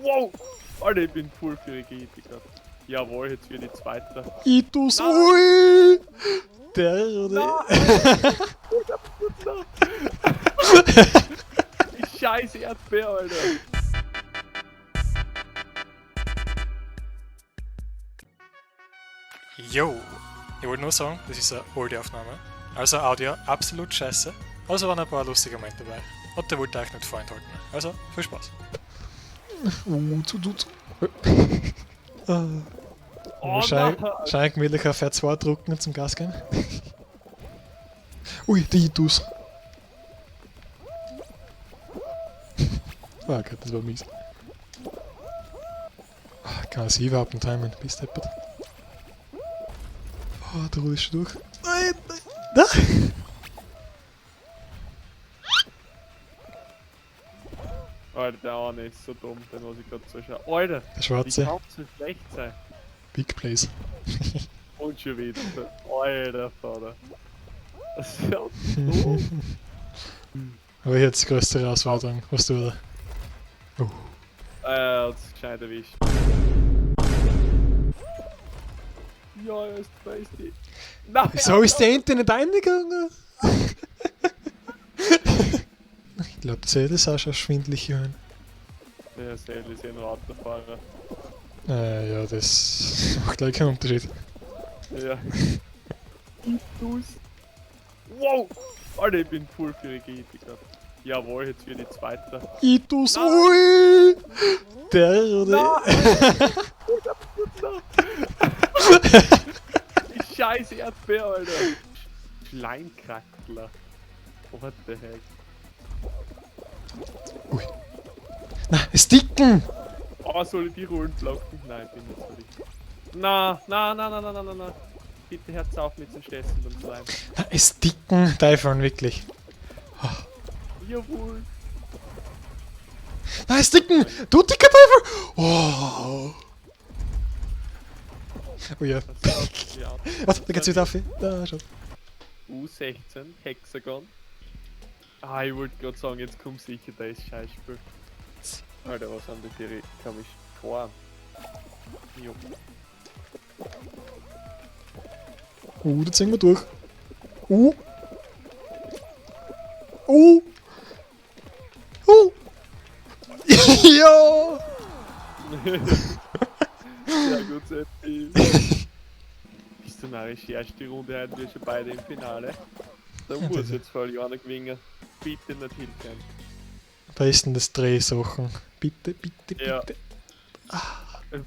Wow! Alter, ich bin voll für die gehittet gerade. Jawohl, jetzt wird die zweite. Itus, ui! Der oder? Scheiße Erdbeer, Alter! Yo! Ich wollte nur sagen, das ist eine alte Aufnahme. Also Audio absolut scheiße. Also waren ein paar lustige Momente dabei. Und der wollte euch nicht vorenthalten. Also, viel Spaß. Zu, zu, zu. Oh, Wahrscheinlich gemütlich auf R2 drucken zum Gas geben. Ui, die Itus. Oh Gott, das war mies. Kann sie überhaupt nicht timen, bist deppert. Oh, der Rudi ist schon durch. Nein, nein, nein! Alter, der eine ist so dumm, den muss ich gerade zuschauen. Alter, Der Schwarze. Wie kann's so schlecht sein? Big Place. Und schon wieder. Alter Vater. Das ist ja dumm. Aber jetzt die größte Herausforderung. Was du da? Oh. Hat's gescheit erwischt. Ja, er ist feisty. Nein! Wieso ist der Ente nicht reingegangen? Ich glaube, der ist auch schon schwindlig, Johann. Der Sel ist eh nur Autofahrer. Ja, das macht gleich keinen Unterschied. Ja. Wow! Alter, ich bin voll für die gehittet gerade. Jawohl, jetzt wird die zweite. Itus, ui! Der oder? Scheiße Erdbeer, Alter! Schleimkrackler. What the heck? Ui. Na, es dicken! Oh, soll ich die Rollen blocken? Nein, ich bin nicht so dick. Na, na, na, na, na, na, na, na. Bitte hört's auf mit dem Stessen beim Slime. Na, es dicken Teufeln, wirklich. Oh. Jawohl. Na, es dicken! Du dicker Teufel! Oh! Oh ja. Ja. Warte, da geht's wieder auf. Da, schau. U16, Hexagon. Ah, ich wollte gerade sagen, jetzt kommt sicher das Scheißspiel. Alter, was haben die für Komm ich vor? Jo. Da ziehen wir durch. Ja! Sehr gut, Seppi. Bist du narrisch, erste Runde heute wir schon beide im Finale. Da Ja, muss bitte. jetzt voll einer gewinnen. Bitte nicht hinkehren. Besten das Drehsachen. Bitte, bitte, bitte. Ja. Ah.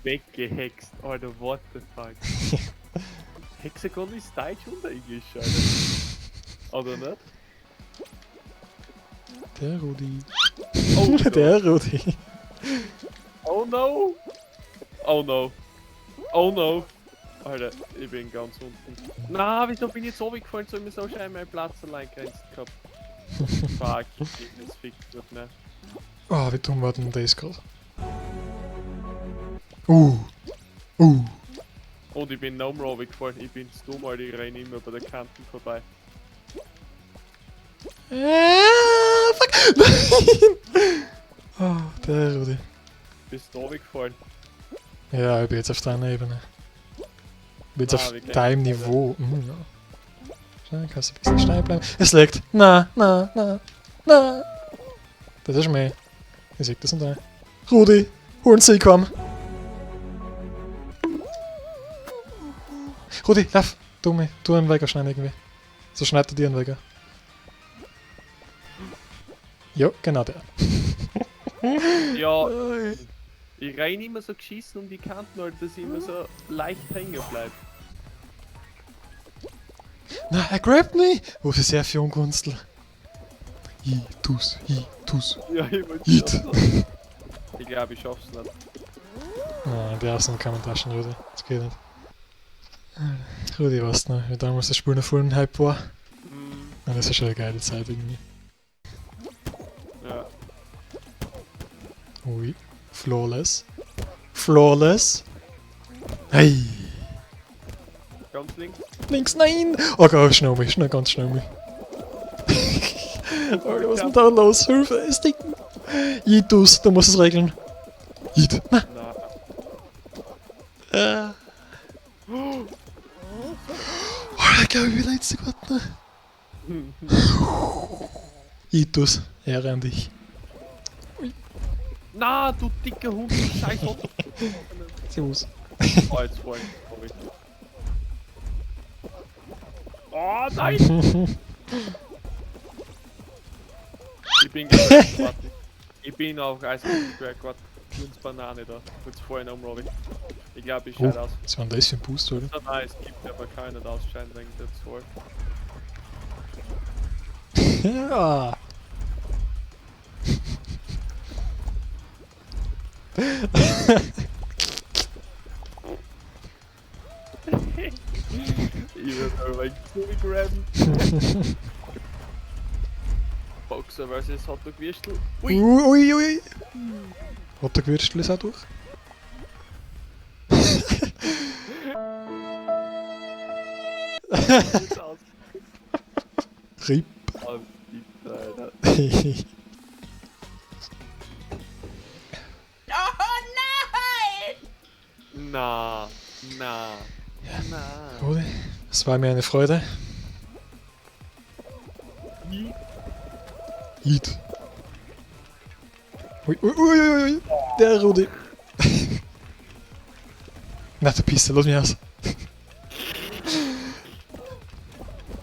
Weggehext, Alter, what the fuck. Hexagon ist Deutsch und Englisch, Alter. Oder nicht? Der Rudi. Oh, Der Rudi. Oh no! Oh no! Oh no! Alter, ich bin ganz unten. Na, wieso bin ich jetzt runtergefallen? So, ich mir so schön meinen Platz allein grenzt gehabt. Fuck, ich bin jetzt fickt wird, ne? Oh, wie dumm war denn das gerade? Und ich bin noch mal runtergefallen. Ich bin zu dumm, Alter. Ich renne immer bei der Kanten vorbei. Fuck! Nein! Oh, der Rudi. Bist du runtergefallen? Ja, ich bin jetzt auf deiner Ebene. Ich bin jetzt auf deinem Niveau. Ja. Schnell, kannst du ein bisschen steil bleiben. Es liegt. Na, na, na, na. Das ist mehr. Ich seh das und da. Rudi, holen Sie, komm. Rudi, lauf. Du mir, tu einen Weger schneiden irgendwie. So schneidet er dir einen Weger. Jo, genau der. Ja, ich renn immer so geschissen um die Kanten, Alter, dass ich immer so leicht hängen bleib. Na, er grabt mich! Wo ist sehr viel Ungunstl? I, tus, I, tus. Ja, ich wollte It. schon sagen. Ich glaube, ich schaff's nicht. Nein, die ersten kann man taschen, Rudi. Das geht nicht. Rudi, weißt du noch, wie damals das Spiel noch voll im Hype war? Mm. Ja, das ist schon eine geile Zeit irgendwie. Ja. Ui. Flawless. Flawless. Hey! Ganz links. Links, nein! Oh Gott, schnell mich, schnell, ganz schnell mich. Alter, was ist denn da los? Hilfe, es dicken! Jitus, du musst es regeln. Jit. Na. Na. Oh, ich glaube, ich bin letzter geworden. Itus, Ehre an dich. Na, du dicker Hund, du scheiß Hund. Servus. Oh, jetzt voll, sorry. Oh, nein! Ich bin gecrackt worden. Ich bin auch eiskalt gecrackt worden. Banane da. Jetzt vorhin umroll. Ich glaube, ich scheide aus. Was war denn das für ein Boost, oder? Nein, es gibt aber keinen Ausscheiden wegen der Zahl. Ja. Ich würde aber ein grabben. Boxer vs Hotdog-Würstel. Ui, ui, ui. Hotdog-Würstel ist auch durch. RIP. Oh, bitte, Alter. Oh nein! Na, na, na. Rudi, es war mir eine Freude. Eat. Ui, ui, ui, ui, ui. Der Rudi. Nach der Piste, lass mich aus.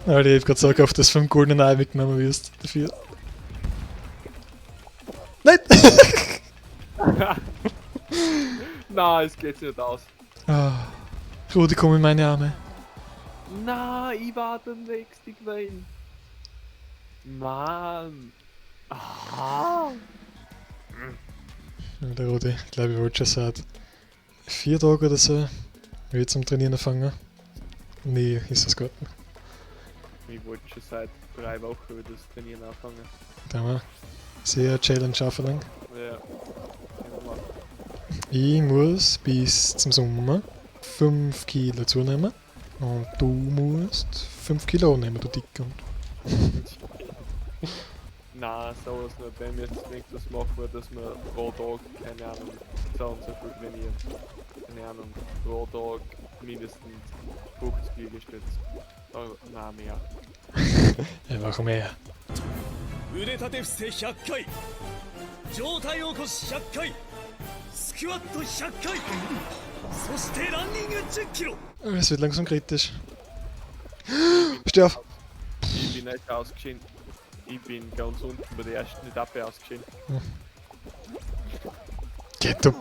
Alter, ich hab grad so gehofft, dass du vom goldenen Ei mitgenommen wirst. Dafür. Nein! Na, es geht nicht aus. Ah, Rudi, komm in meine Arme. Na, ich war der nächste gewesen. Mann. Aha. Der Rudi, ich glaube, ich wollte schon seit 4 Tagen oder so wieder zum Trainieren anfangen. Nee, ist das gut. Ich wollte schon seit 3 Wochen wieder das Trainieren anfangen. Da haben wir sehr Challenge anfangen. Ja. Ich muss bis zum Sommer 5 Kilo zunehmen. Und du musst 5 Kilo abnehmen, du Dicker. Nein, sowas nicht. Wenn wir jetzt nicht das machen, dass wir pro Tag, keine Ahnung, so und so viel trainieren. Keine Ahnung, pro Tag mindestens 50 Liegestütze. Oh, nein, mehr. Ja, warum mehr? 腕立て伏せ100回、上体起こし100回、スクワット100回、そしてランニング10キロ。 Es wird langsam kritisch. Steh auf! Ich bin nicht ausgeschieden. Ich bin ganz unten bei der ersten Etappe ausgeschieden. Geh du.